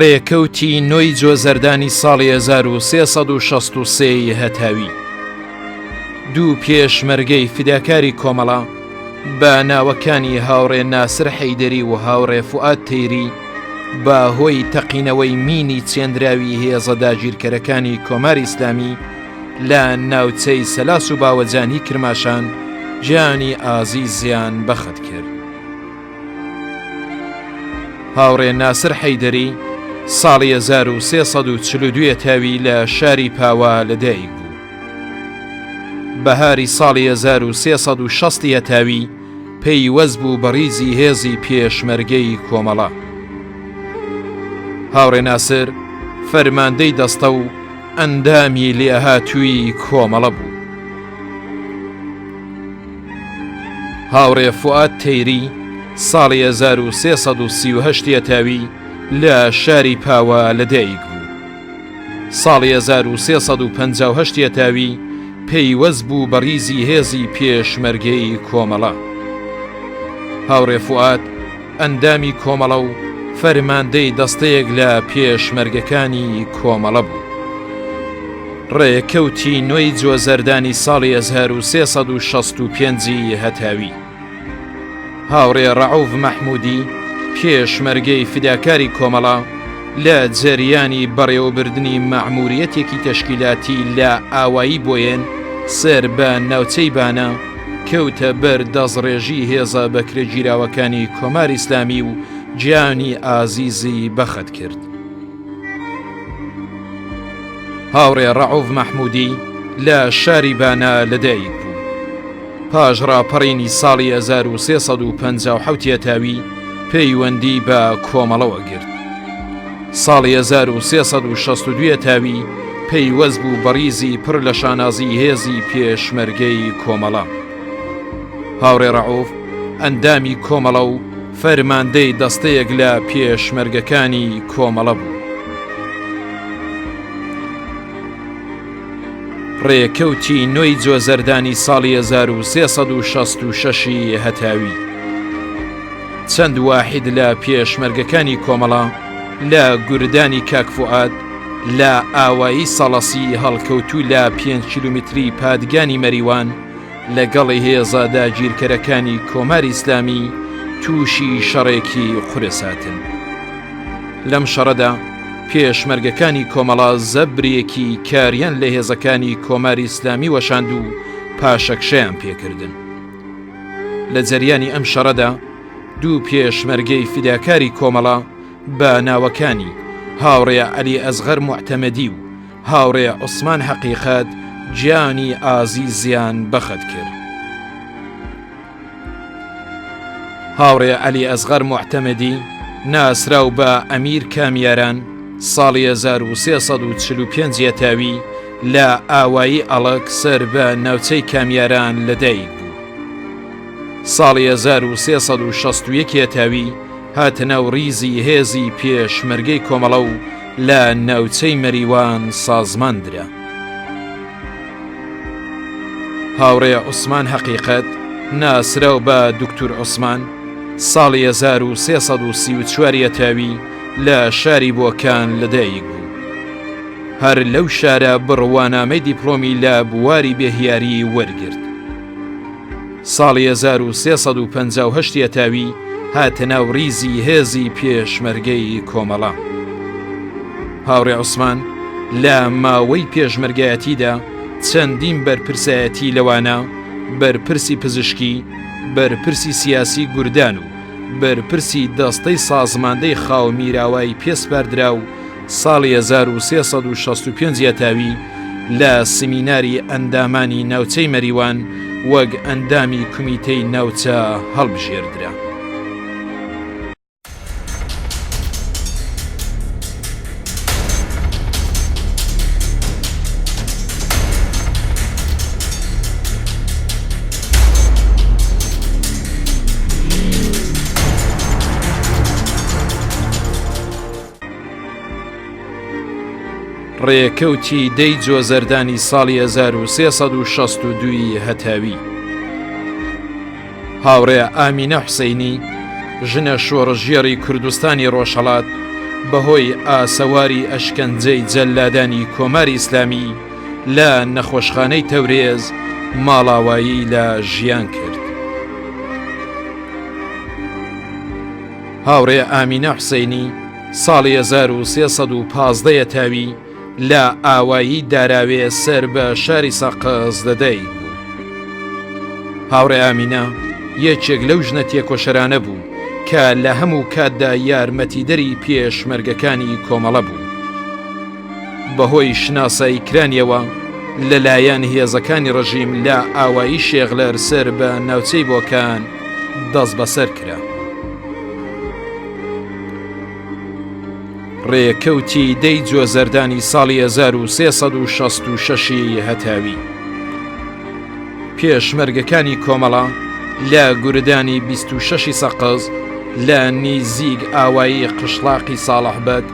ڕێکەوتی نۆی جۆزەردانی ساڵی 1363 ی هەتاوی دوو پێشمەرگەی فیداکاری کۆمەڵە بە ناوەکانی هاوڕێ ناسر حەیدەری و هاوڕێ فوئاد تەیری بە هۆی تەقینەوەی مینی چێندراوی هێزە داگیرکەرەکانی کۆماری ئیسلامی لە ناوچەی سەلاس و باوەجانی کرماشان گیانی ئازیزیان بەخت کرد. هاوڕێ ناسر حەیدەری ساڵی 1342 تاوی لە شاری پاوە لەدایک بوو. بەهاری ساڵی 1360 هەتاوی پەیوەست بوو بە ڕیزی هێزی پێشمەرگەی کۆمەڵە. هاوڕێ ناسر فەرماندەی دەستە و ئەندامی لێهاتووی کۆمەڵە بوو. هاوڕێ فوئاد تەیری ساڵی 1338 یەتاوی لە شاری پاوە لەدایک بوو. ساڵی 1358 یەتاوی پەیوەست بوو بە ڕیزی هێزی پێشمەرگەی کۆمەڵە. هاوڕێ فوئاد ئەندامی کۆمەڵە و فەرماندەی دەستەیەک لە پێشمەرگەکانی کۆمەڵە بوو. ڕێکەوتی نۆی جۆزەردانی ساڵی 1365 ی هەتاوی. هاوڕێ ڕەعوف مەحموودی، پێشمەرگەی فیداکاری کۆمەڵە، لە جەریانی بەڕێوەبردنی مەعمووریەتێکی تەشکیلاتی لە ئاوایی بۆیێن سەر بە ناوچەی بانە، کەوتە بەر دەستڕێژی هێزە بەکرێگیراوەکانی کۆماری ئیسلامی و گیانی ئازیزی بەخت کرد. هاوڕێ ڕەعوف مەحموودی لە شاری بانە لەدایک بوو. پاش ڕاپەڕینی ساڵی 1357 یەتاوی پەیوەندی بە کۆمەڵەوە گرت. ساڵی 1362 یەتاوی پەیوەست بوو بە ڕیزی پڕ لە شانازی هێزی پێشمەرگەی کۆمەڵە. هاوڕێ ڕەعوف ئەندامی کۆمەڵە و فەرماندەی دەستەیەک لە پێشمەرگەکانی کۆمەڵە بوو. ڕێکەوتی نۆی جۆزەردانی ساڵی 1366 ی هەتاوی چەند واحید لە پێشمەرگەکانی کۆمەڵە لە گوردانی کاک فوئاد لە ئاوایی سەڵەسی هەڵکەوتوو لە پێنج کیلومتری پادگانی مەریوان لەگەڵ هێزە داگیرکەرەکانی کۆماری ئیسلامی تووشی شەڕێکی قورس هاتن. لەم شەڕەدا پێشمەرگەکانی کۆمەڵە زەبرێکی کاریان لە هێزەکانی کۆماری ئیسلامی وەشاند و پاشەکشەیان پێکردن. لە جەریانی ئەم شەڕەدا دوو پێشمەرگەی فیداکاری کۆمەڵە بە ناوەکانی هاوڕێ عەلی ئەسغەر موعتەمەدی و هاوڕێ عوسمان حەقیقەت گیانی ئازیزیان بەخت کرد. هاوڕێ عەلی ئەسغەر موعتەمەدی ناسراو بە ئەمیر کامیاران ساڵی 1345 یەتاوی لە ئاوایی ئەڵک سەر بە ناوچەی کامیاران لەدایک بوو. ساڵی 1361 یەتاوی هاتە ناو ڕیزی هێزی پێشمەرگەی کۆمەڵە و لە ناوچەی مەریوان سازمان درا. هاوڕێ عوسمان هەقیقەت ناسراو بە دوکتور عوسمان ساڵی 1334 یەتاوی لە شاری بۆکان لەدایک بوو. هەر لەو شارە بڕوانامەی دیپلۆمی لە بواری بێهیاری وەرگرت. ساڵی 1358 یەتاوی هاتە ناو ریزی هێزی پێشمەرگەی کۆمەڵە. هاوڕێ عوسمان لە ماوەی پێشمەرگایەتیدا چەندین بەرپرسایەتی لەوانە بەرپرسی پزیشکی، بەرپرسی سیاسی گوردان و بەرپرسی دەستەی سازماندەی خاو میراوای پێ سپاردرا و ساڵی 1365 یەتاوی لە سمیناری ئەندامانی ناوچەی مەریوان وەک ئەندامی کومیتەی ناوچە هەڵبژێردرا. ڕێکەوتی دەی جۆزەردانی ساڵی 1362 ی هەتاوی. هاوڕێ ئامینە حوسەینی، ژنە شۆڕشگێڕی کوردستانی ڕۆژهەڵات، بەهۆی ئاسەواری ئەشکەنجەی جەللادانی کۆماری ئیسلامی لە نەخۆشخانەی تەورێز ماڵاوایی لە ژیان کرد. هاوڕێ ئامینە حوسەینی ساڵی 1315 یەتاوی لە ئاوایی داراوێ سەر بە شاری سەقز لەدایک بوو. هاوڕێ ئامینە یەکێک لەو ژنە تێکۆشەرانە بوو کە لە هەموو کاتدا یارمەتیدەری پێشمەرگەکانی کۆمەڵە بوو. بەهۆی شناسایی کرانیەوە لەلایەن هێزەکانی ڕژیم لە ئاوایی شێغلەر سەر بە ناوچەی بۆکان دەستبەسەر کرا. ڕێکەوتی دەی جۆزەردانی ساڵی 1366 ی هەتاوی. پێشمەرگەکانی کۆمەڵە لە گوردانی 26 سەقز لە نیزیک ئاوایی قشڵاقی ساڵح بەگ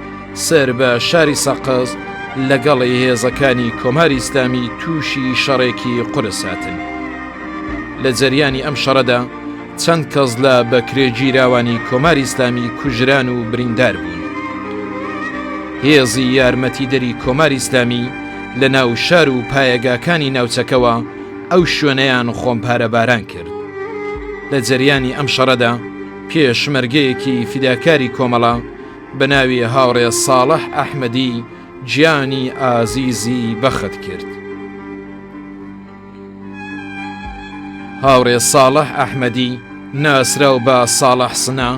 سەر بە شاری سەقز لەگەڵ هێزەکانی کۆماری ئیسلامی تووشی شەڕێکی قورس هاتن. لە جەریانی ئەم شەڕەدا چەند کەس لە بەکرێگیراوانی کۆماری ئیسلامی کوژران و بریندار بوون. هێزی یارمەتیدەری کۆماری ئیسلامی لە ناو شار و پایەگاکانی ناوچەکەوە ئەو شوێنەیان خۆمپارەباران کرد. لە جەریانی ئەم شەڕەدا پێشمەرگەیەکی فیداکاری کۆمەڵە بە ناوی هاوڕێ ساڵح ئەحمەدی گیانی ئازیزی بەخت کرد. هاوڕێ ساڵح ئەحمەدی ناسراو بە ساڵح سنە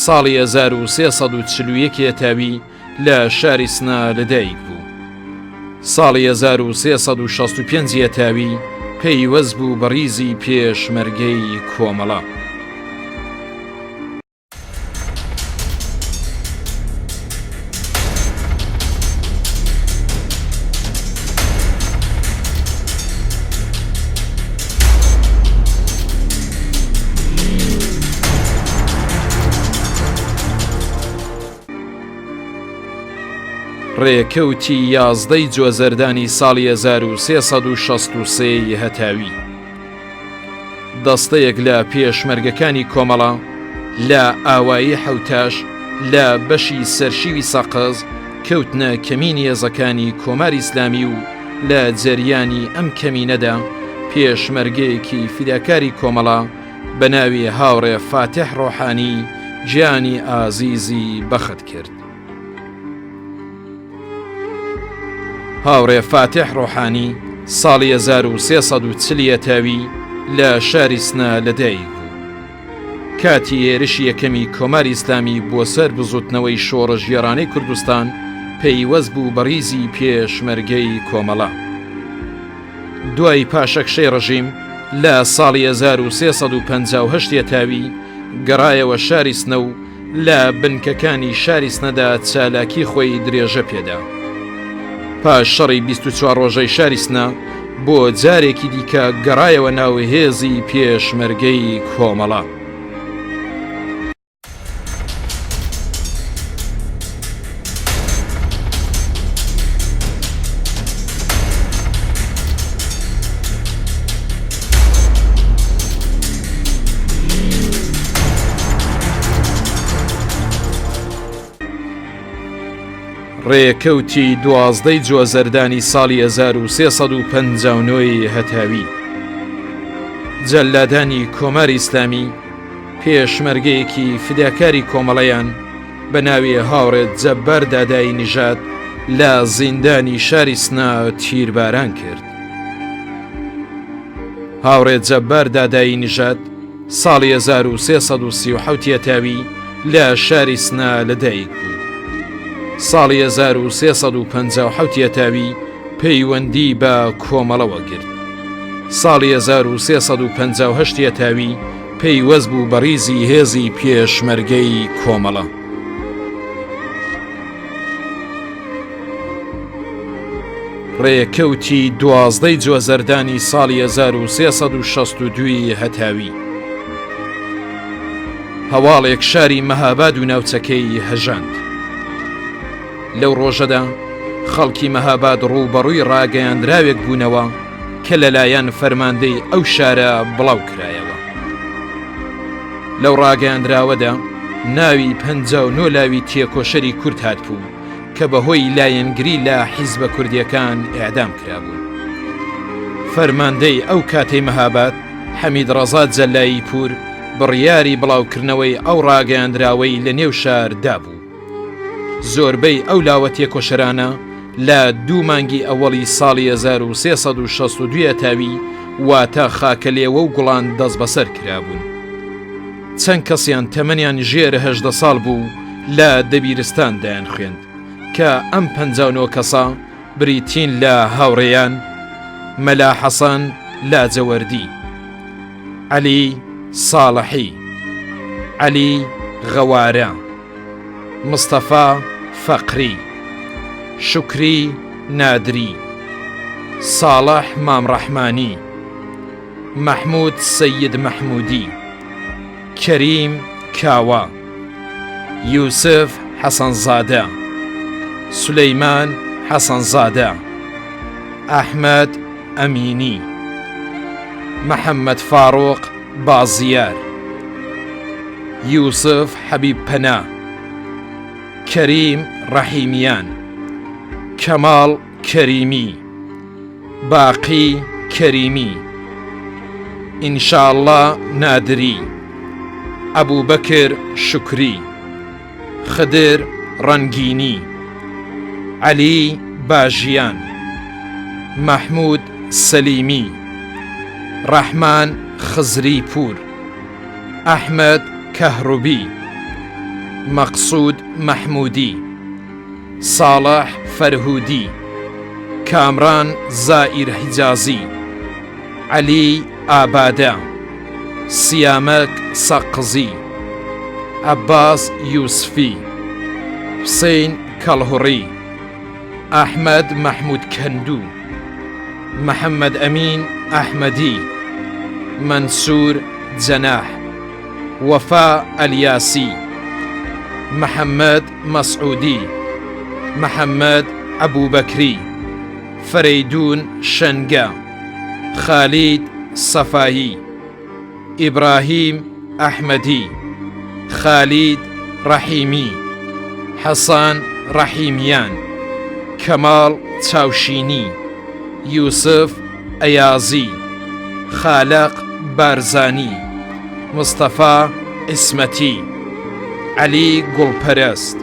ساڵی 1341 یەتاوی لە شاری سنە لەدایک بوو. ساڵی 1365 یەتاوی پەیوەست بوو بە ڕیزی پێشمەرگەی کۆمەڵە. ڕێکەوتی یازدەی جۆزەردانی ساڵی 1363 ی هەتاوی. دەستەیەک لە پێشمەرگەکانی کۆمەڵە لە ئاوایی حەوتاش لە بەشی سەرشیوی سەقز کەوتنە کەمینی هێزەکانی کۆماری ئیسلامی و لە جەریانی ئەم کەمینەدا پێشمەرگەیەکی فیداکاری کۆمەڵە بە ناوی هاوڕێ فاتح ڕۆحانی گیانی ئازیزی بەخت کرد. هاوڕێ فاتح ڕۆحانی ساڵی 1340 یەتاوی لە شاری سنە لەدایک بوو. کاتی هێرشی یەکەمی کۆماری ئیسلامی بۆ سەر بزوتنەوەی شۆڕشگێڕانەی کوردستان پەیوەست بوو بە ڕیزی پێشمەرگەی کۆمەڵە. دوای پاشەکشەی ڕژیم لە ساڵی 1358 یەتاوی گەڕایەوە شاری سنە و لە بنکەکانی شاری سنەدا چالاکی خۆی درێژە پێدا. پاش شەڕی 24 ڕۆژەی شاری سنە بۆ جارێکی دیکە گەڕایەوە ناو هێزی پێشمەرگەی کۆمەڵە. ڕێکەوتی دوازدەی جۆزەردانی ساڵی 1359 ی هەتاوی جەلادانی کۆماری ئیسلامی پێشمەرگەیەکی فیداکاری کۆمەڵەیان بە ناوی هاوڕێ جەبار دادایی نژاد لە زیندانی شاری سنە تیرباران کرد. هاوڕێ جەبار دادایی نژاد ساڵی 1337 یەتاوی لە شاری سنە لەدایک بوو. ساڵی 1357 یەتاوی پەیوەندی بە کۆمەڵەوە گرت. ساڵی 1358 یەتاوی پەیوەست بوو بە ڕیزی هێزی پێشمەرگەی کۆمەڵە. ڕێکەوتی دوازدەی جۆزەردانی ساڵی 1362 ی هەتاوی هەواڵێک شاری مەهاباد و ناوچەکەی هەژاند. لەو ڕۆژەدا خەڵکی مەهاباد ڕووبەڕووی ڕاگەیاندراوێک بوونەوە کە لەلایەن فەرماندەی ئەو شارە بڵاو کرایەوە. لەو ڕاگەیاندراوەدا. ناوی 59 لاوی تێکۆشەری کورد هاتبوو کە بەهۆی لایەنگری لە حیزبە کوردیەکان ئێعدام کرابوون. فەرماندەی ئەو کاتەی مەهاباد، حەمید ڕەزا جەلایی پوور، بڕیاری بڵاوکردنەوەی ئەو ڕاگەیاندراوەی لە نێو شار دابوو. زۆربەی ئەو لاوە تێکۆشەرانە لە دوو مانگی ئەوەڵی ساڵی 1362 هەتاوی واتە خاکەلێوە و گوڵان دەستبەسەر کرابوون. چەند کەسیان تەمەنیان ژێر 18 ساڵ بوو لە دەبیرستان دەیانخوێند کە ئەم 59 کەسە بریتین لە هاوڕێیان مەلا حەسەن لاجەوەردی، عەلی ساڵحی، عەلی غەوارە، مستەفا فەقری، شوکری نادری، ساڵح مام ڕەحمانی، مەحموود سەید مەحموودی، کەریم کاوە، یوسف حەسەنزادە، سولەیمان حەسەنزادە، ئەحمەد ئەمینی، محەممەد فاڕۆق بازیار، یوسف حەبیب پەنا، کەریم ڕەحیمیان، کەماڵ کەریمی، باقی کەریمی، ئینشاڵڵا نادری، ئەبوبەکر شوکری، خدر ڕەنگینی، عەلی باژیان، مەحموود سەلیمی، ڕەحمان خزری پوور، ئەحمەد کەهڕوبی، مەقسوود مەحموودی. ساڵح فەرهوودی، کامران زائیر حیجازی، عەلی ئابادە، سیامەک سەقزی، عەباس یوسفی، حوسەین کەڵهوڕی، ئەحمەد مەحموود کەندوو، محەمەد ئەمین ئەحمەدی، مەنسوور جەناح، وەفا ئەلیاسی، محەمەد مەسعودی، محەمەد ئەبوبەکری، فەرەیدوون شەنگە، خالید سەفایی، ئیبراهیم ئەحمەدی، خالید ڕەحیمی، حەسەن ڕەحیمیان، کەماڵ چاوشینی، یوسف ئەیازی، خالەق بارزانی، مستەفا عیسمەتی، عەلی گوڵپەرست،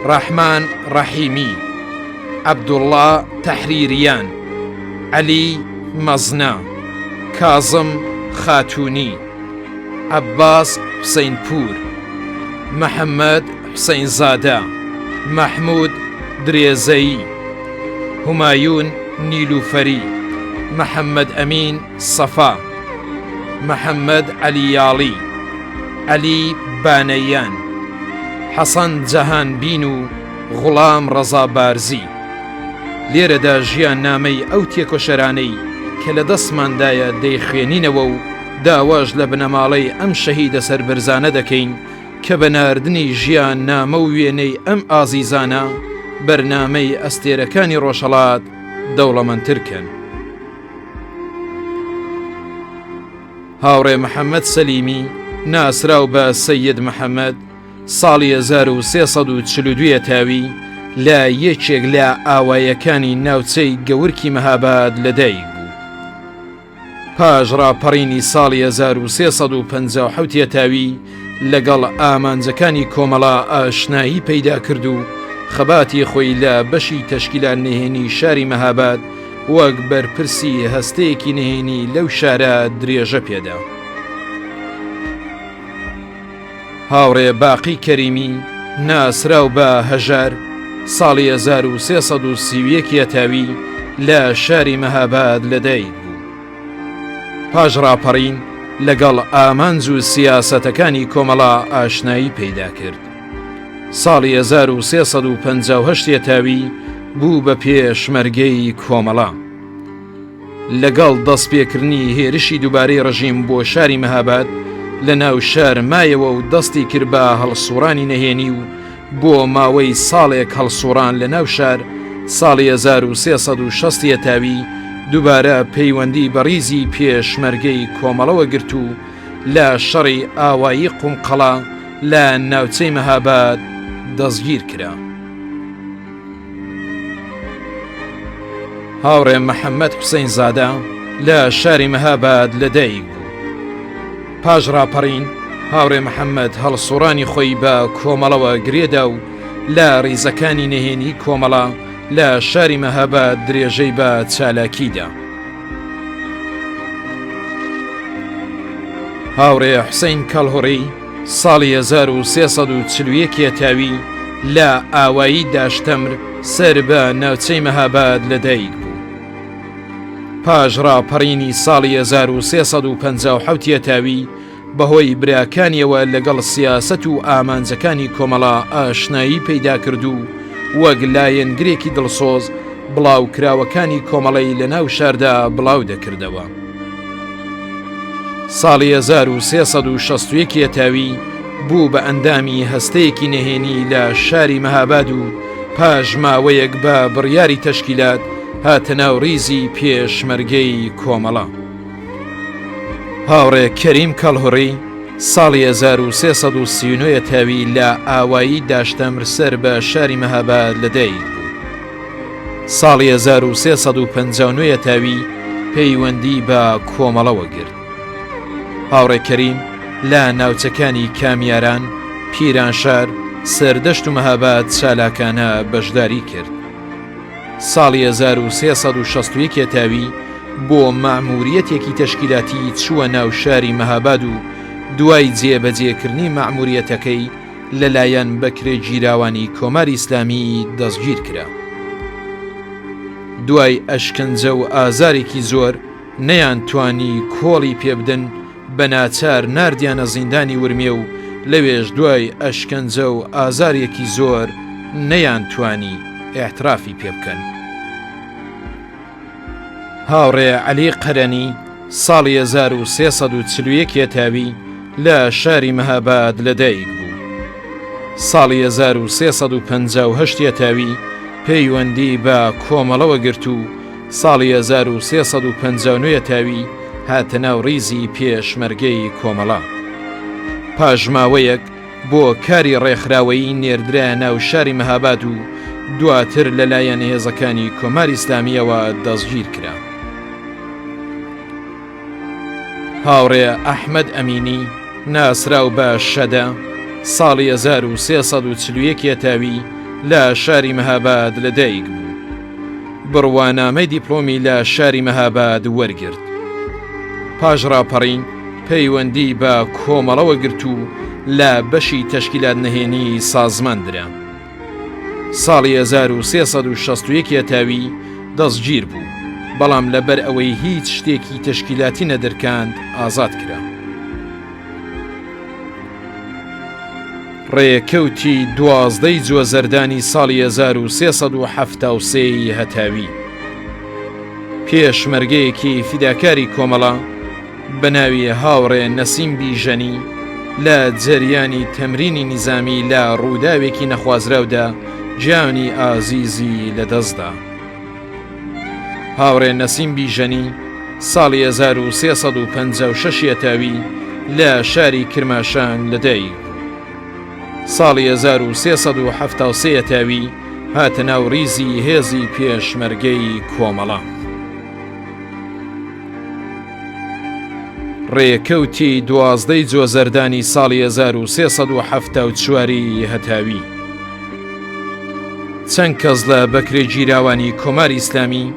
ڕەحمان ڕەحیمی، عەبدوڵڵا تەحریریان، عەلی مەزنە، کازم خاتوونی، عەباس حوسەینپوور، محەمەد حوسەینزادە، مەحموود درێزەیی، هومایوون نیلوفەری، محەمەد ئەمین سەفا، محەمەد عەلی یاڵی، عەلی بانەیان، حەسەن جەهانبین و غوڵام ڕەزا بارزی. لێرەدا ژیاننامەی ئەو تێکۆشەرانەی کە لە دەستماندایە دەیخوێنینەوە و داواش لە بنەماڵەی ئەم شەهیدە سەربەرزانە دەکەین کە بە ناردنی ژیاننامە و وێنەی ئەم ئازیزانە بەرنامەی ئەستێرەکانی ڕۆژهەڵات دەوڵەمەندتر کەن. هاوڕێ محەممەد سەلیمی ناسراو بە سەید محەممەد ساڵی 1342 تاوی لە یەکێک لە ئاوایەکانی ناوچەی گەورکی مەهاباد لەدایک بوو. پاش ڕاپەڕینی ساڵی 1357 یەتاوی لەگەڵ ئامانجەکانی کۆمەڵە ئاشنایی پەیدا کرد و خەباتی خۆی لە بەشی تەشکیلات نهێنی شاری مەهاباد وەک بەرپرسی هەستەیەکی نهێنی لەو شارە درێژە پێدا. هاوڕێ باقی کەریمی ناسراو بە هەژار ساڵی 1331 یەتاوی لە شاری مەهاباد لەدایک بوو. پاش ڕاپەڕین لەگەڵ ئامانج و سیاسەتەکانی کۆمەڵە ئاشنایی پەیدا کرد. ساڵی 1358 یەتاوی بوو بە پێشمەرگەی کۆمەڵە. لەگەڵ دەستپێکردنی هێرشی دووبارەی ڕژیم بۆ شاری مەهاباد لە ناو شار مایەوە و دەستی کرد بە هەڵسوڕانی نەهێنی و بۆ ماوەی ساڵێک هەڵسوڕان لە ناو شار ساڵی 1360 یەتاوی دووبارە پەیوەندی بە ڕیزی پێشمەرگەی کۆمەڵەوە گرت و لە شەڕی ئاوایی قومقەڵا. لە ناوچەی مەهاباد دەستگیر کرا. هاوڕێ محەممەد حوسین زادە لە شاری مەهاباد لەدایک بوو. پاش ڕاپەڕین هاوڕێ محەممەد هەڵسوڕانی خۆی بە کۆمەڵەوە گرێدا و لە ڕیزەکانی نهێنی کۆمەڵە لە شاری مەهاباد درێژەی بە چالاکیدا. هاوڕێ حوسین کەڵهوڕی ساڵی 1341 یەتاوی لە ئاوایی داشتەمر سەر بە ناوچەی مەهاباد لەدایک بوو. پاش ڕاپەڕینی ساڵی 1357 یەتاوی بەهۆی براکانیەوە لەگەڵ سیاسەت و ئامانجەکانی کۆمەڵە ئاشنایی پەیدا کرد و وەک لایەنگرێکی دڵسۆز بڵاوکراوەکانی کۆمەڵەی لە ناو شاردا بڵاو دەکردەوە. ساڵی 1361 یەتاوی بوو بە ئەندامی هەستەیەکی نهێنی لە شاری مەهاباد و پاش ماوەیەک بە بڕیاری تەشکیلات هاتە ناو ریزی پێشمەرگەی کۆمەڵە. هاوڕێ کەریم کەڵهوڕی ساڵی 1339 یەتاوی لە ئاوایی داشتەمر سەر بە شاری مەهاباد لەدایک بوو. ساڵی 1359 یەتاوی پەیوەندی بە کۆمەڵەوە گرت. هاوڕێ کەریم لە ناوچەکانی کامیاران، پیرانشار، سەردەشت و مەهاباد چالاکانە بەشداری کرد. ساڵی 1361 یەتاوی بۆ مەعموریەتێکی تەشکیلاتی چووە ناو شاری مەهاباد و دوای جێبەجێکردنی مەعموریەتەکەی لەلایەن بەکرێگیراوانی کۆماری ئیسلامی دەستگیر کرا. دوای ئەشکەنجە و ئازارێکی زۆر نەیانتوانی کۆڵی پێبدەن بە ناچار ناردیانە زیندانی ورمێ و لەوێش دوای ئەشکەنجە و ئازارێکی زۆر نەیانتوانی ئیعترافی پێ بکەن. هاوڕێ عەلی قەرەنی ساڵی 1341 یەتاوی لە شاری مەهاباد لەدایک بوو. ساڵی 1358 یەتاوی پەیوەندی بە کۆمەڵەوە گرت و ساڵی 1359 یەتاوی هاتە ناو ڕیزی پێشمەرگەی کۆمەڵە. پاش ماوەیەک بۆ کاری ڕێکخراوەیی نێردرایە ناو شاری مەهاباد و دواتر لەلایەن هێزەکانی کۆماری ئیسلامییەوە دەستگیر کرا. هاوڕێ ئەحمەد ئەمینی ناسراو بە شەدە ساڵی 1341 یەتاوی لە شاری مەهاباد لەدایک بوو. بڕوانامەی دیپلۆمی لە شاری مەهاباد وەرگرت. پاش ڕاپەڕین پەیوەندی بە کۆمەڵەوە گرت و لە بەشی تەشکیلات نهێنی سازمان درا. ساڵی 1361 یەتاوی دەستگیر بوو، بەڵام لەبەر ئەوەی هیچ شتێکی تەشکیلاتی نەدرکاند ئازاد کرا. ڕێکەوتی دوازدەی جۆزەردانی ساڵی 1373 ی هەتاوی پێشمەرگەیەکی فیداکاری کۆمەڵە بە ناوی هاوڕێ نەسیم بیژەنی لە جەریانی تەمرینی نیزامی لە ڕووداوێکی نەخوازراودا گیانی ئازیزی لەدەستدا. هاوڕێ نەسیم بیژەنی ساڵی 1356 یەتاوی لە شاری کرماشان لەدایک بوو. ساڵی 1373 یەتاوی هاتە ناو ریزی هێزی پێشمەرگەی کۆمەڵە. ڕێکەوتی دوازدەی جۆزەردانی ساڵی 1374 ی هەتاوی چەند کەس لە بەکرێگیراوانی کۆماری ئیسلامی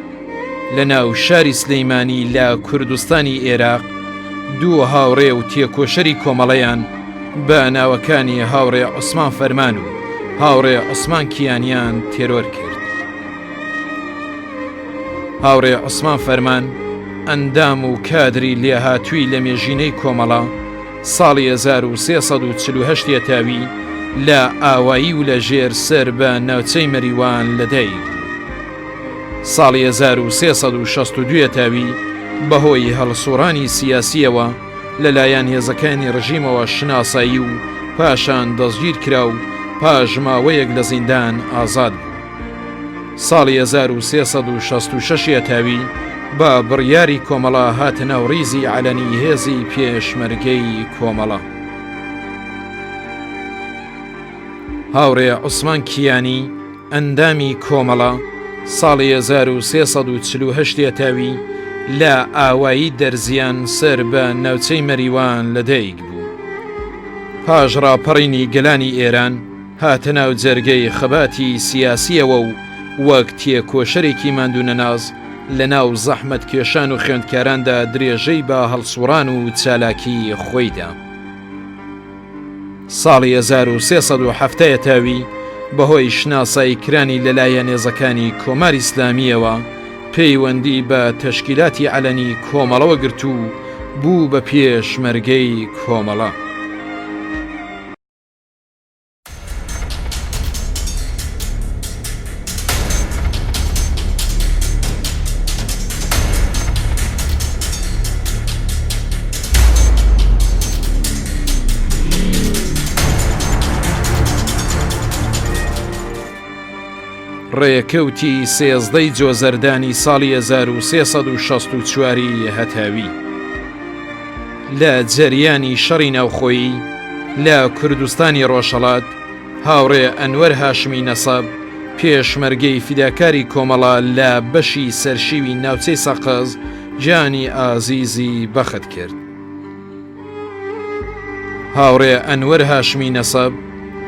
لە ناو شاری سلەیمانی لە کوردستانی ئێراق دوو هاوڕێ و تێکۆشەری کۆمەڵەیان بە ناوەکانی هاوڕێ عوسمان فەرمان و هاوڕێ عوسمان کیانیان تێرۆر کرد. هاوڕێ عوسمان فەرمان ئەندام و کادری لێهاتووی لە مێژینەی کۆمەڵە ساڵی 1348 یەتاوی لە ئاوایی و لە ژێر سەر بە ناوچەی مەریوان لەدایک بوو. ساڵی 1362 یەتاوی بەهۆی هەڵسوڕانی سیاسیەوە لەلایەن هێزەکانی ڕژیمەوە شناسایی و پاشان دەستگیر کرا و پاش ماوەیەک لە زیندان ئازاد بوو. ساڵی 1366 یەتاوی بە بڕیاری کۆمەڵە هاتە ناو ڕیزی عەلەنی هێزی پێشمەرگەی کۆمەڵە. هاوڕێ عوسمان کیانی، ئەندامی کۆمەڵە، ساڵی 1348 هەتاوی لە ئاوایی دەرزیان سەر بە ناوچەی مەریوان لەدایک بوو. پاش ڕاپەڕینی گەلانی ئێران هاتە ناو جەرگەی خەباتی سیاسییەوە و وەک تێکۆشەرێکی ماندوونەناس لە ناو زەحمەتکێشان و خوێندکاراندا درێژەی بە هەڵسوڕان و چالاکیی خۆی دا. ساڵی 1370 هەتاوی بەهۆی شناسایی کرانی لەلایەن هێزەکانی کۆماری ئیسلامییەوە پەیوەندی بە تەشکیلاتی عەلەنی کۆمەڵەوە گرت و بوو بە پێشمەرگەی کۆمەڵە. ڕێکەوتی سێزدەی جۆزەردانی ساڵی 1364 ی هەتاوی لە جەریانی شەڕی ناوخۆیی لە کوردستانی ڕۆژهەڵات هاوڕێ ئەنوەر هاشمی نەسەب پێشمەرگەی فیداکاری کۆمەڵە لە بەشی سەرشیوی ناوچەی سەقز گیانی ئازیزی بەخت کرد. هاوڕێ ئەنوەر هاشمی نەسەب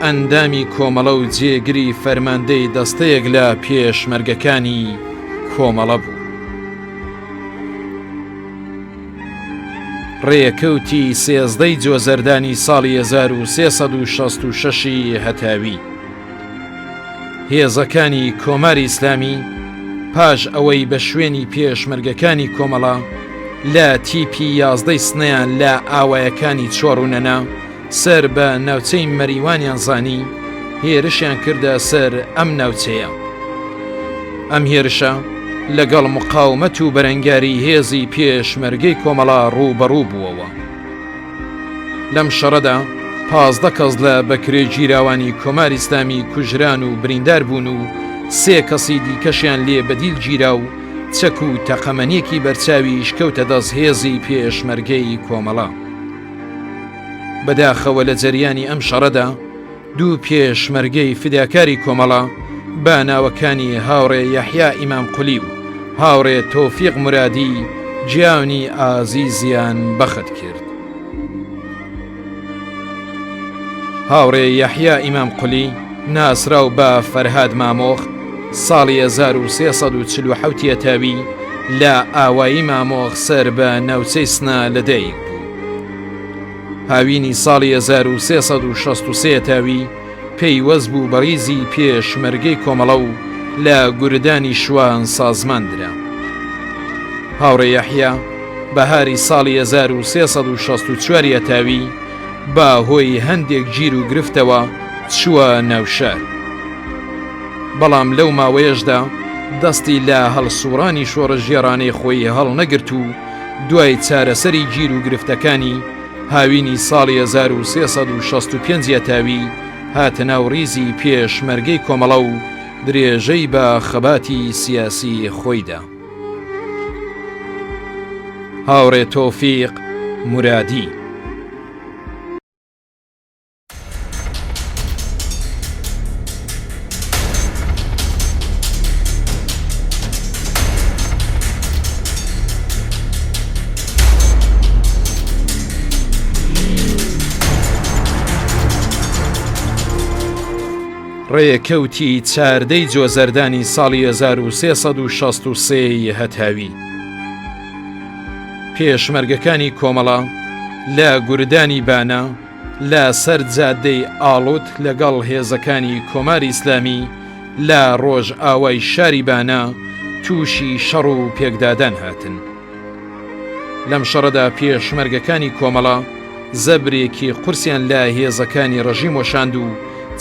ئەندامی کۆمەڵە و جێگری فەرماندەی دەستەیەک لە پێشمەرگەکانی کۆمەڵە بوو. ڕێکەوتی سێزدەی جۆزەردانی ساڵی 1366 ی هەتاوی هێزەکانی کۆماری ئیسلامی پاش ئەوەی بە شوێنی پێشمەرگەکانی کۆمەڵە لە تیپی یازدەی سنەیان لە ئاوایەکانی چۆڕونەنا سەر بە ناوچەی مەریوانیان زانی هێرشیان کردە سەر ئەم ناوچەیە. ئەم هێرشە لەگەڵ مقاومەت و بەرەنگاری هێزی پێشمەرگەی کۆمەڵە ڕووبەڕوو بووەوە. لەم شەڕەدا 15 کەس لە بەکرێگیراوانی کۆماری ئیسلامی کوژران و بریندار بوون و سێ کەسی دیکەشیان لێ بەدیل گیرا و چەک و تەقەمەنیەکی بەرچاویش کەوتە دەست هێزی پێشمەرگەی کۆمەڵە. بەداخەوە لە جەریانی ئەم شەڕەدا دوو پێشمەرگەی فیداکاری کۆمەڵە بە ناوەکانی هاوڕێ یەحیا ئیمام قولی و هاوڕێ تۆفیق مورادی گیانی ئازیزیان بەخت کرد. هاوڕێ یەحیا ئیمام قولی ناسراو بە فەرهاد مامۆخ ساڵی 1347 یەتاوی لە ئاوایی مامۆخ سەر بە ناوچەی سنە لەدایک بوو. هاوینی ساڵی 1363 تاوی پەیوەست بوو بە ڕیزی پێشمەرگەی کۆمەڵە و لە گوردانی شوان سازمان درا. هاوڕێ یەحیا بەهاری ساڵی 1364 یەتاوی بە هۆی هەندێک گیر و گرفتەوە چووە ناوشار. بەڵام لەو ماوەیەشدا دەستی لە هەڵسوڕانی شۆڕشگێڕانەی خۆی هەڵنەگرت و دوای چارەسەری گیر و گرفتەکانی هاوینی ساڵی 1365 یەتاوی هاتە ناو ڕیزی پێشمەرگەی کۆمەڵە و درێژەی بە خەباتی سیاسی خۆیدا. هاوڕێ تۆفیق مورادی. ڕێکەوتی چاردەی جۆزەردانی ساڵی 1363 ی هەتاوی پێشمەرگەکانی کۆمەڵە لە گوردانی بانە لە سەر جادەی ئاڵوت لەگەڵ هێزەکانی کۆماری ئیسلامی لە ڕۆژئاوای شاری بانە تووشی شەڕ و پێکدادان هاتن. لەم شەڕەدا پێشمەرگەکانی کۆمەڵە زەبرێکی قورسیان لە هێزەکانی ڕژیم وەشاند و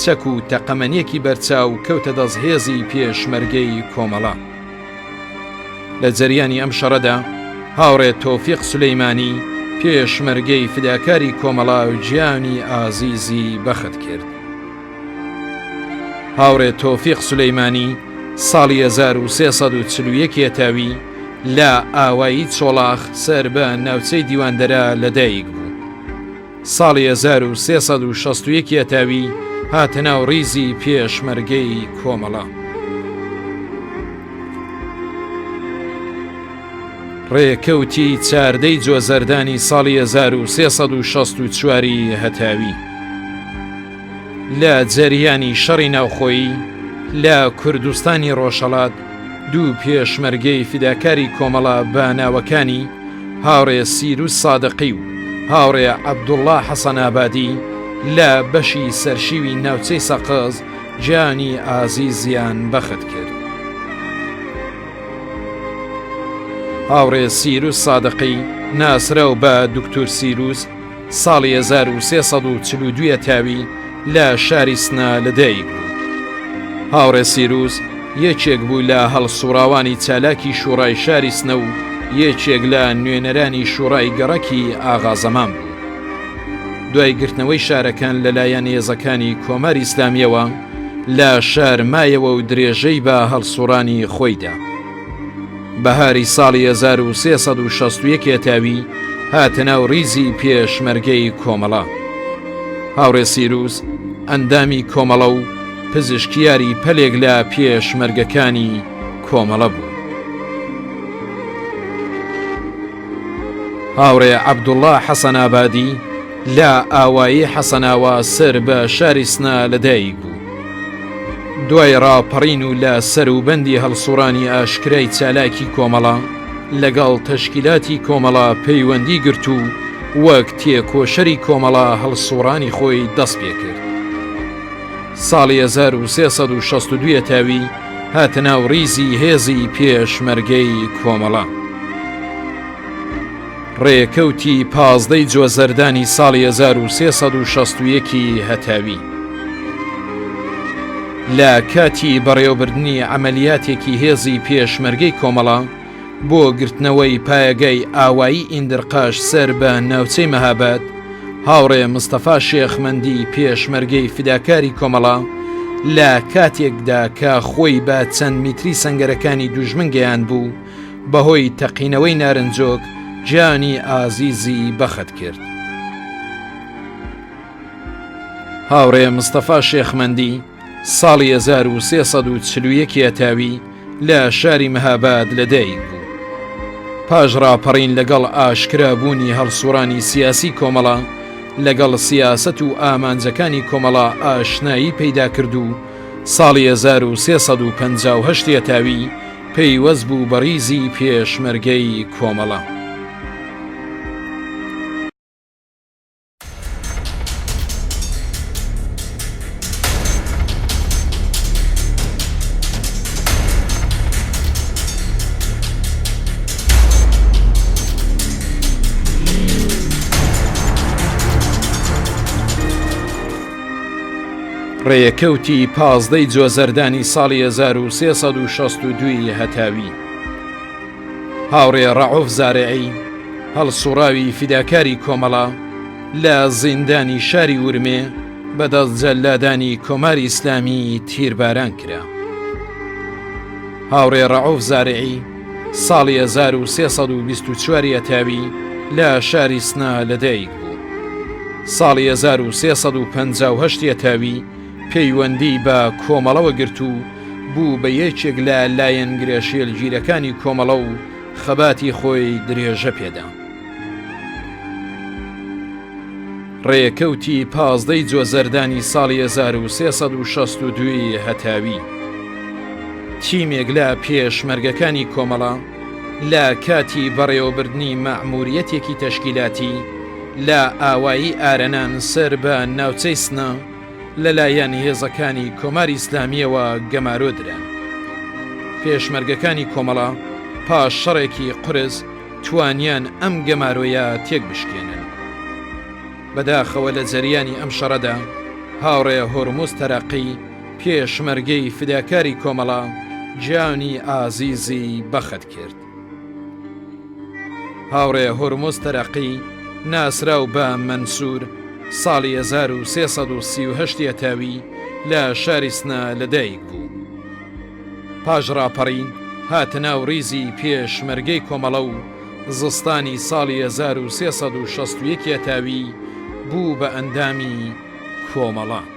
چەک و تەقەمەنیەکی بەرچاو کەوتە دەست هێزی پێشمەرگەی کۆمەڵە. لە جەریانی ئەم شەڕەدا هاوڕێ تۆفیق سولەیمانی پێشمەرگەی فداکاری کۆمەڵە گیانی ئازیزی بەخت کرد. هاوڕێ تۆفیق سولەیمانی ساڵی 1341 یەتاوی لە ئاوایی چۆڵاخ سەر بە ناوچەی دیواندەرە لەدایک بوو. ساڵی 1361 یەتاوی. هاتە ناو ڕیزی پێشمەرگەی کۆمەڵە. ڕێکەوتی چاردەی جۆزەردانی ساڵی 1364 ی هەتاوی لە جەریانی شەڕی ناوخۆیی لە کوردستانی ڕۆژهەڵات دوو پێشمەرگەی فیداکاری کۆمەڵە بە ناوەکانی هاوڕێ سیروس سادقی و هاوڕێ عەبدوڵڵا حەسەنئابادی لە بەشی سەرشیوی ناوچەی سەقز گیانی ئازیزیان بەخت کرد. هاوڕێ سیروس سادقی ناسراو بە دوکتور سیروس ساڵی 1342 هەتاوی لە شاری سنە لەدایک بوو. هاوڕێ سیروس یەکێک بوو لە هەڵسوڕاوانی چالاکی شوڕای شاری سنە و یەکێک لە نوێنەرانی شوڕای گەڕەکی ئاغازەمان بوو. دوای گرتنەوەی شارەکان لەلایەن هێزەکانی کۆماری ئیسلامییەوە لە شار مایەوە و درێژەی بە هەڵسوڕانی خۆی دا. بەهاری ساڵی 1361 هەتاوی هاتە ناو ڕیزی پێشمەرگەی کۆمەڵە. هاوڕێ سیروس ئەندامی کۆمەڵە و پزیشکیاری پەلێک لە پێشمەرگەکانی کۆمەڵە بوو. هاوڕێ عەبدوڵڵا حەسەنئابادی لە ئاوایی حەسەناوا سەر بە شاری سنە لەدایک بوو. دوای ڕاپەڕین و لە سەروبەندی هەڵسوڕانی ئاشکرای چالاکی کۆمەڵە، لەگەڵ تەشکیلاتی کۆمەڵە پەیوەندی گرت و وەک تێکۆشەری کۆمەڵە هەڵسوڕانی خۆی دەست پێ کرد. ساڵی 1362 هەتاوی هاتە ناو ڕیزی هێزی پێشمەرگەی کۆمەڵە. ڕێکەوتی پازدەی جۆزەردانی ساڵی 1361 ی هەتاوی لە کاتی بەڕێوەبردنی عەمەلیاتێکی هێزی پێشمەرگەی کۆمەڵە بۆ گرتنەوەی پایەگای ئاوایی ئیندرقاش سەر بە ناوچەی مەهاباد، هاوڕێ مستەفا شێخمەندی پێشمەرگەی فیداکاری کۆمەڵە لە کاتێکدا کە خۆی بە چەند میتری سەنگەرەکانی دوژمن گەیاندبوو، بەهۆی تەقینەوەی نارنجۆک گیانی ئازیزی بەخت کرد. هاوڕێ مستەفا شێخمەندی ساڵی 1341 هەتاوی لە شاری مەهاباد لەدایک بوو. پاش ڕاپەڕین لەگەڵ ئاشکرا بوونی هەڵسوڕانی سیاسی کۆمەڵە لەگەڵ سیاسەت و ئامانجەکانی کۆمەڵە ئاشنایی پەیدا کرد و ساڵی 1358 هەتاوی پەیوەست بوو بە ڕیزی پێشمەرگەی کۆمەڵە. ڕێکەوتی پازدەی جۆزەردانی ساڵی 1362 ی هەتاوی هاوڕێ ڕەعوف زارعی هەڵسوڕاوی فیداکاری کۆمەڵە لە زیندانی شاری ورمێ بەدەست جەلادانی کۆماری ئیسلامی تیرباران کرا. هاوڕێ ڕەعوف زارعی ساڵی 1324 هەتاوی لە شاری سنە لەدایک بوو. ساڵی 1358 هەتاوی پەیوەندی بە کۆمەڵەوە گرت و بوو بە یەکێک لە لایەنگرە شێلگیرەکانی کۆمەڵە و خەباتی خۆی درێژە پێدا. ڕێکەوتی پازدەی جۆزەردانی ساڵی 1362 ی هەتاوی تیمێک لە پێشمەرگەکانی کۆمەڵە لە کاتی بەڕێوەبردنی مەعموریەتێکی تەشکیلاتی لە ئاوایی ئارەنان سەر بە ناوچەی سنە لەلایەن هێزەکانی کۆماری ئیسلامییەوە گەمارۆ دران. پێشمەرگەکانی کۆمەڵە پاش شەڕێکی قورس توانیان ئەم گەمارۆیە تێکبشکێنن. بەداخەوە لە جەریانی ئەم شەڕەدا هاوڕێ هۆرموز تەرەقی پێشمەرگەی فیداکاری کۆمەڵە گیانی ئازیزی بەخت کرد. هاوڕێ هۆرموز تەرەقی ناسراو بە مەنسوور ساڵی 1338 هەتاوی لە شاری سنە لەدایک بوو. پاش ڕاپەڕین هاتە ناو ڕیزی پێشمەرگەی کۆمەڵە و زستانی ساڵی 1361 هەتاوی بوو بە ئەندامی کۆمەڵە.